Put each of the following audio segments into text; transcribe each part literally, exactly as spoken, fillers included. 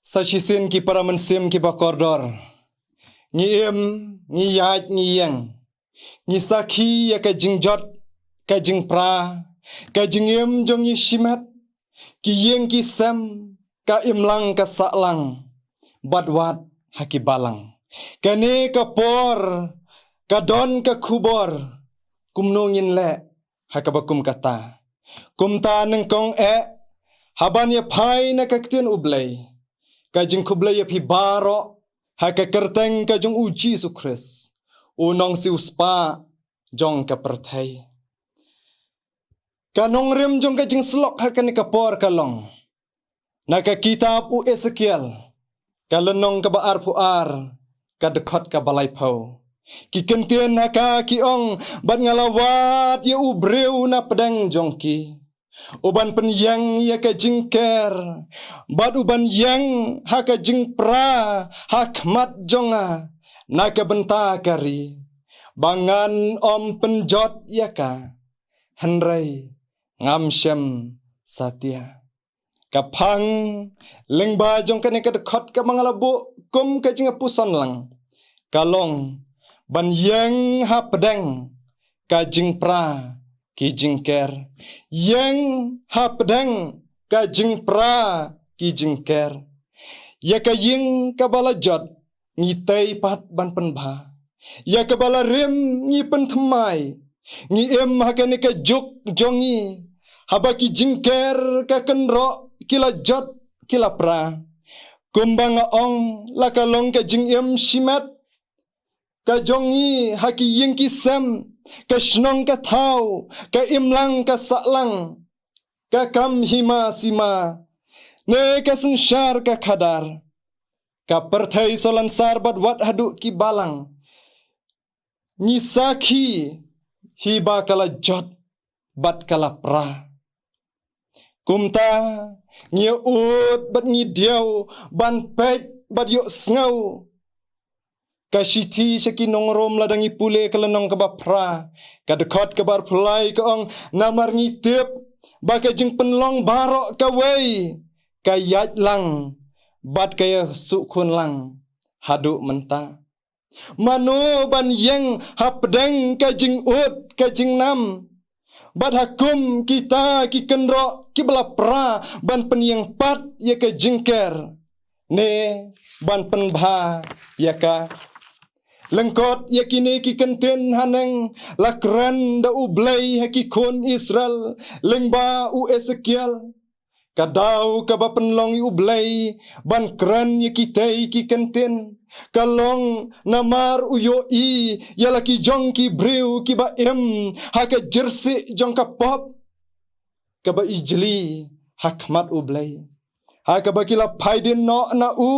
Sa shisien ki para mynsiem kiba kordor, ngi im, ngi ïaid, ngi ïeng, ngi sakhi ïa ka jingjot, ka jingpra, ka jingim jong ngi shimet, ki ïing ki sem, ka imlang ka sahlang, bad wat ha ki balang. Kane ka por ka don ka khubor, kumno ngin leh ha kaba kum kata. Kumta nyngkong eh, haban ïa phai na ka ktien U Blei, ka jingkhublei ïa phi baroh ha ka kyrteng ka jong U Jisu Khrist, U Nongsiewspah jong ka pyrthei. Ka nongrim jong ka jingsyllok ha kane ka por ka long na ka kitab U Esekiel, ka lynnong kaba arphew ar, ka dkhot kaba laiphew. Ki kyntien ha ka ki ong, bad nga la wad ïa u briew na pdeng jong ki, uban pynïeng ïa ka jingker, bad uban ïeng ha ka jingpra ha khmat jong nga na ka bynta ka ri, ba ngan ym pynjot ïa ka, hynrei ngam shym satia. Ka phang lyngba jong kane ka dkhot kaba nga la buh kum ka jingpuson lang, ka long, ban ïeng ha pdeng ka jingpra ki jingker. Ïeng ha pdeng ka jingpra ki jingker. Ïa ka ïing kaba la jot, ngi tei pat ban pynbha. Ïa kaba la rim ngi pynthymmai. Ngi im ha kane ka juk jong ngi, haba ki jingker ka kynroh, ki la jot, ki la pra. Kumba nga ong, la ka long ka jingim shimet ka jong ngi ha ki ïing ki sem, ka shnong ka thaw, ka imlang ka sahlang, ka kam hima sima, ne ka synshar ka khadar, ka pyrthei solansar bad wat haduh ki balang. Ngi sakhi hi ba ka la jot bad ka la pra. Kumta, ngi ud bad ngi diaw ban peit bad ïohsngew. Ka shithi sha ki nong Rom lada ngi pule ka lynnong kaba phra, ka dkhot kaba arphew lai ka ong, namar ngi tip ba ka jingpynlong baroh kawei ka ïaid lang bad ka ïasuhkhun lang haduh mynta. Mano ban ïeng ha pdeng ka jingud ka jingnam, bad ha kum kita ki kynroh kiba la pra ban pynïeng pat ïa ka jingker, ne ban pynbha ïa ka. Lyngkot ïa kine ki kyntien haneng, la kren da U Blei ha ki khun Israel lyngba u Esekiel. Ka daw kaba pynlong ïa U Blei ban kren ïa kitei ki kyntien, ka long namar u ïohi ïa la ki jong ki briew kiba im ha ka jyrsieh jong ka pop kaba ijli ha khmat U Blei, ha kaba ki la phai dien noh na u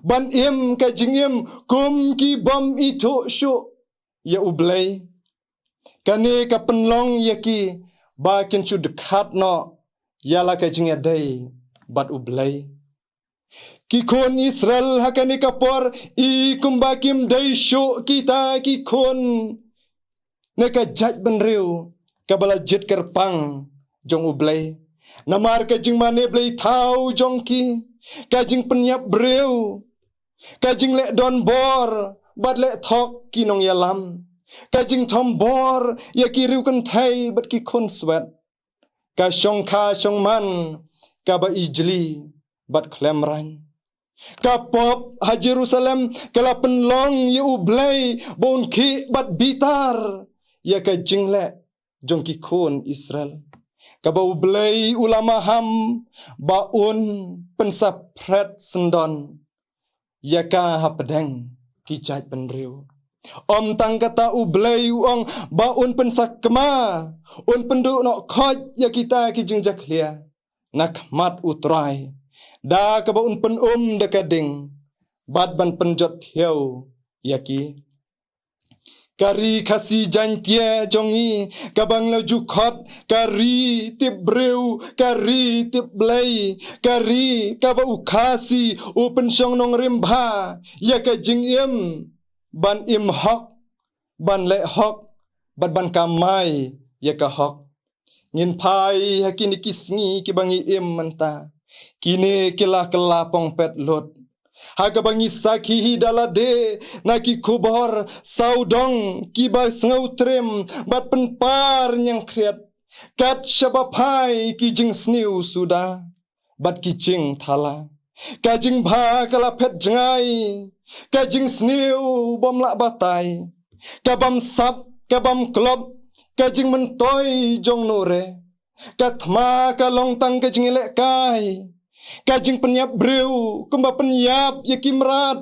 ban im ka jingim kum ki bym ithuh shuh ïa U Blei. Kane ka pynlong ïa ki ba kin shu dkhat noh ïa la ka jingïadei bad U Blei. Ki khun Israel ha kane ka por i kumba kim dei shuh kita ki khun ne ka jaitbynriew kaba la jied kyrpang jong U Blei. Namar ka jingmane blei thaw jong ki, ka jingpynïap briew, ka jingleh donbor bad leh thok ki nongïalam, ka jingthombor ïa ki riewkynthei bad ki khun swet, ka shongkha shongman kaba ijli bad khlem raiñ. Ka pop ha Jerusalem ka la pynlong ïa U Blei ba un khih bad bitar ïa ka jingleh jong ki khun Israel, kaba U Blei u la maham ba un pynsaphriang syndon ïa ka hapdeng ki jaitbynriew. Ym tang kata, U Blei u ong ba un pynsakma, un pynduh noh khoit ïa kita ki jingjakhlia na khmat U Trai, da kaba un pynum da ka ding bad ban pynjot thiaw ïa ki. Ka ri Khasi Jaiñtia jong ngi, kaba ngi la ju khot ka ri tip briew, ka ri tip Blei, ka ri kaba u Khasi u pynshong nongrim bha ïa ka jingim ban im hok, ban leh hok bad ban kamai ïa ka hok. Ngin phai ha kine ki sngi kiba ngi im mynta, Kine ki la kylla pong pet lut ha kaba ngi sakhi hi da lade na ki khubor sawdong kiba sngewtriem bad pynpar ñiangkhriat kat shaba phai ki jingsniew suda bad ki jingthala. Ka jingbha ka la phet jngai, ka jingsniew bym lah batai, ka bamsap, ka bamklop, ka jingmyntoi jong nure. Ka thma ka long tang ka jinglehkai, ka jingpynïap briew kumba pynïap ïa ki mrad.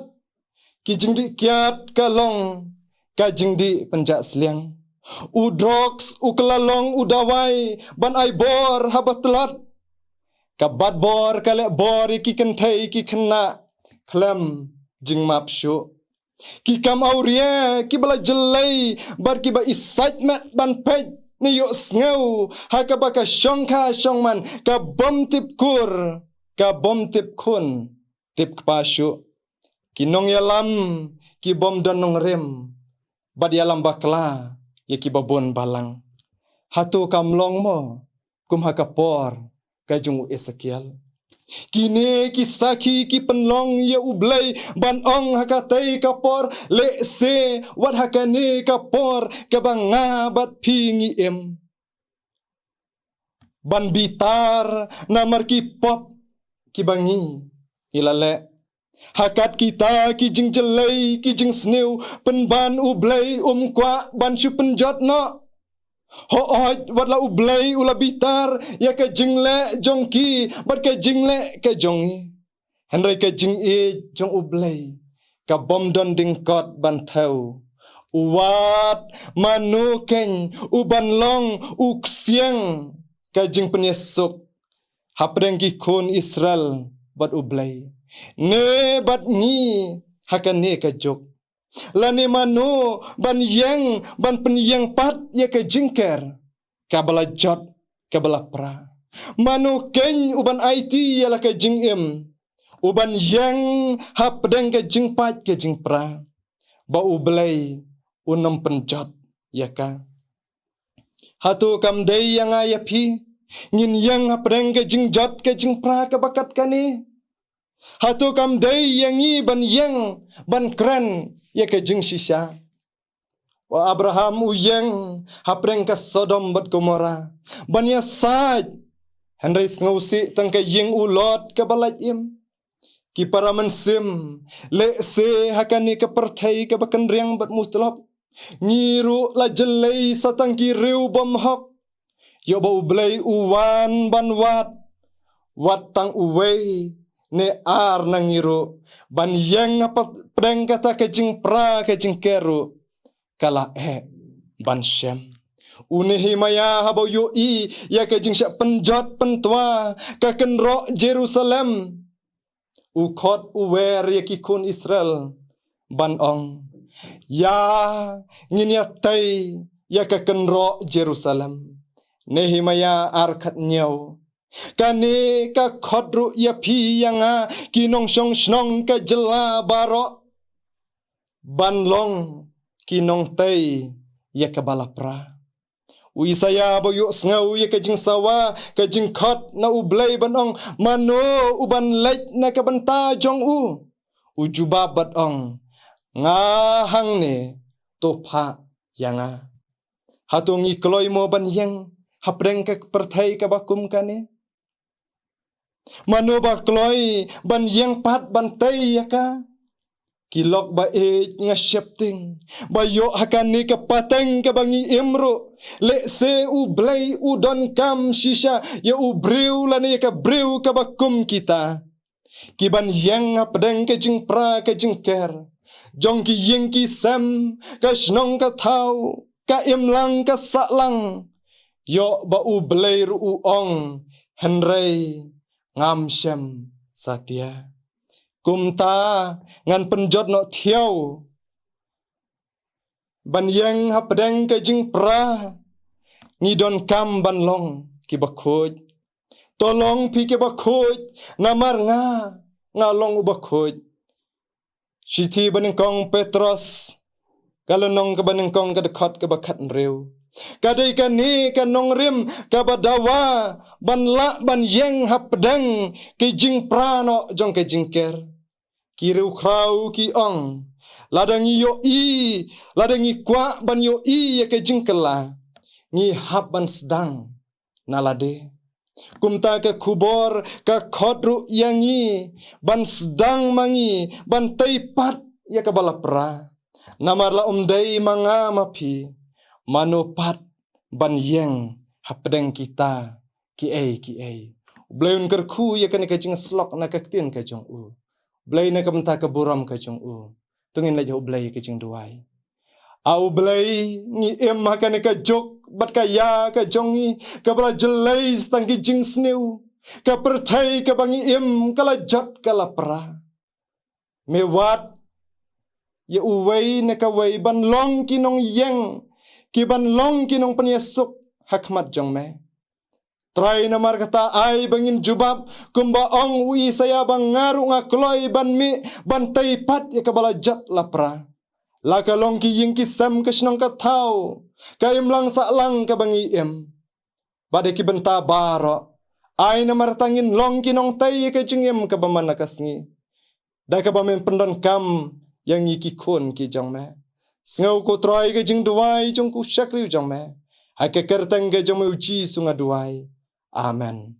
Ki jingdih kiad ka long ka jingdih pynjah sliang. U drugs u kylla long u dawai ban ai bor haba tlot. Ka bat bor ka leh bor ïa ki kynthei ki khynnah khlem jingmap shuh. Ki kam awria kiba la jyllei bad kiba isaitmet ban peit ne ïohsngew ha kaba ka shongkha shongman ka bym tip kur, ka bym tip khun tip kpa shuh. Ki nongïalam ki bym don nongrim bad ïalam bakla ïa kiba bun balang. Hato kam long mo kum ha ka por ka jong u Esekiel? Kine ki sakhi ki pynlong ïa U Blei ban ong ha katei ka por, lehse wat ha kane ka por kaba nga bad phi ngi im ban bitar namar ki pop kiba ngi ngi la leh. Ha kat kita ki jingjyllei ki jingsniew, pynban U Blei um kwah ban shu pynjot noh. Hooid, wat la U Blei u la bitar ïa ka jingleh jong ki bad ka jingleh ka jong ngi, hynrei ka jingïeit jong U Blei ka bym don dingkot ban thew. Wat mano keiñ u ban long u ksiang ka jingpynïasuk hapdeng ki khun Israel bad U Blei, ne bad ngi ha kane ka juk? Lane mano ban ïeng ban pynïeng pat ïa ka jingker kaba la jot kaba la pra? Mano keiñ u ban aiti ïa la ka jingim, u ban ïeng hapdeng ka jingpait ka jingpra ba U Blei un ym pynjot ïa ka? Hato kam dei ïa nga ïa phi ngin ïeng hapdeng ka jingjot ka jingpra kaba kat kane? Hato kam dei ïa ngi ban ïeng ban kren ïa ka jingshisha? U Abraham u ïeng hapdeng ka Sodom bad Gomora ban ïasaid, hynrei sngewsih tang ka ïing u Lot kaba lait im. Ki para mynsiem, lehse ha kane ka pyrthei kaba kynriang bad mutlop, ngi ruh la jyllei sa tang ki riew bymhok. Ïoh ba U Blei u wan ban wad, wat tang uwei ne ar na ngi ruh ban ïeng hapdeng kata ka jingpra ka jingker ruh ka la eh ban shem. U Nehemia haba u ïohi ïa ka jingshah pynjot pyntwa ka kynroh Jerusalem, u khot u wer ïa ki khun Israel ban ong, ïa ngin ïatei ïa ka kynroh Jerusalem. Nehemia ar khat ñiew. Kane ka khot ruh ïa phi ïa nga ki nongshong shnong ka jylla baroh ban long ki nongtei ïa kaba la pra. U Isaïa ba u ïohsngew ïa ka jingsawa ka jingkhot na U Blei ban ong, mano u ban leit na ka bynta jong u? U jubab bad ong, nga hangne, to phah ïa nga. Hato ngi kloi mo ban ïeng hapdeng ka pyrthei kaba kum kane? Mano ba kloi ban ïeng pat ban tei ïa ka? Ki lok ba ïeit, nga sheptieng ba ïoh ha kane ka pateng kaba ngi im ruh, lehse U Blei u donkam shisha ïa u briew lane ïa ka briew kaba kum kita, ki ban ïeng hapdeng ka jingpra ka jingker jong ki ïing ki sem, ka shnong ka thaw, ka imlang ka sahlang. Ïoh ba U Blei ruh u ong, hynrei ngam shem satia. Kumta ngan pynjot noh thiaw ban ïeng hapdeng ka jingpra. Ngi donkam ban long kiba khuid. To long phi kiba khuid, namar nga, nga long uba khuid. Shithi banyngkong Petros, ka lynnong kaba nyngkong, ka dkhot kaba khathynriew. Ka dei kane ka nongrim kaba dawa ban lah ban ïeng hapdeng ki jingpra noh jong ka jingker. Ki riewkhraw ki ong, lada ngi ïohi, lada ngi kwah ban ïohi ïa ka jingkylla, ngi hap ban sdang na lade. Kumta ka khubor ka khot ruh ïa ngi ban sdang ma ngi ban tei pat ïa kaba la pra. Namar la ym dei ma nga ma phi, mano pat ban ïeng hapdeng kita kiei kiei. U Blei un kyrkhu ïa kane ka jingïasyllok na ka ktien ka jong u. Blei na ka bynta ka burom ka jong u. To ngin leit ha u Blei ka jingduwai. A u Blei, ngi im ha kane ka juk bad ka ïa ka jong ngi, kaba la jlei sa tang ki jingsniew. Ka pyrthei kaba ngi im ka la jot ka la pra. Me wad ïa uwei na kawei ban long ki nongïeng, ki ban long ki nongpynïasuk ha khmat jong me. Trai, namar kata ai ba ngin jubab kumba ong u Isaïah ba nga ruh nga kloi ban mih ban tei pat ïa kaba la jot la pra. La ka long ki ïing ki sem, ka shnong ka thaw, ka imlang sahlang kaba ngi im. Bad ïa ki bynta baroh, ai namar kata ngin long ki nongtei ïa ka jingim kaba man la ka sngi, da kaba men pyndonkam ïa ngi ki khun ki jong me. Sngew ko Trai ka jingduwai jong ko shakri jong me. Ha ka kyrteng ka jong me u Jisu nga duwai. Amen.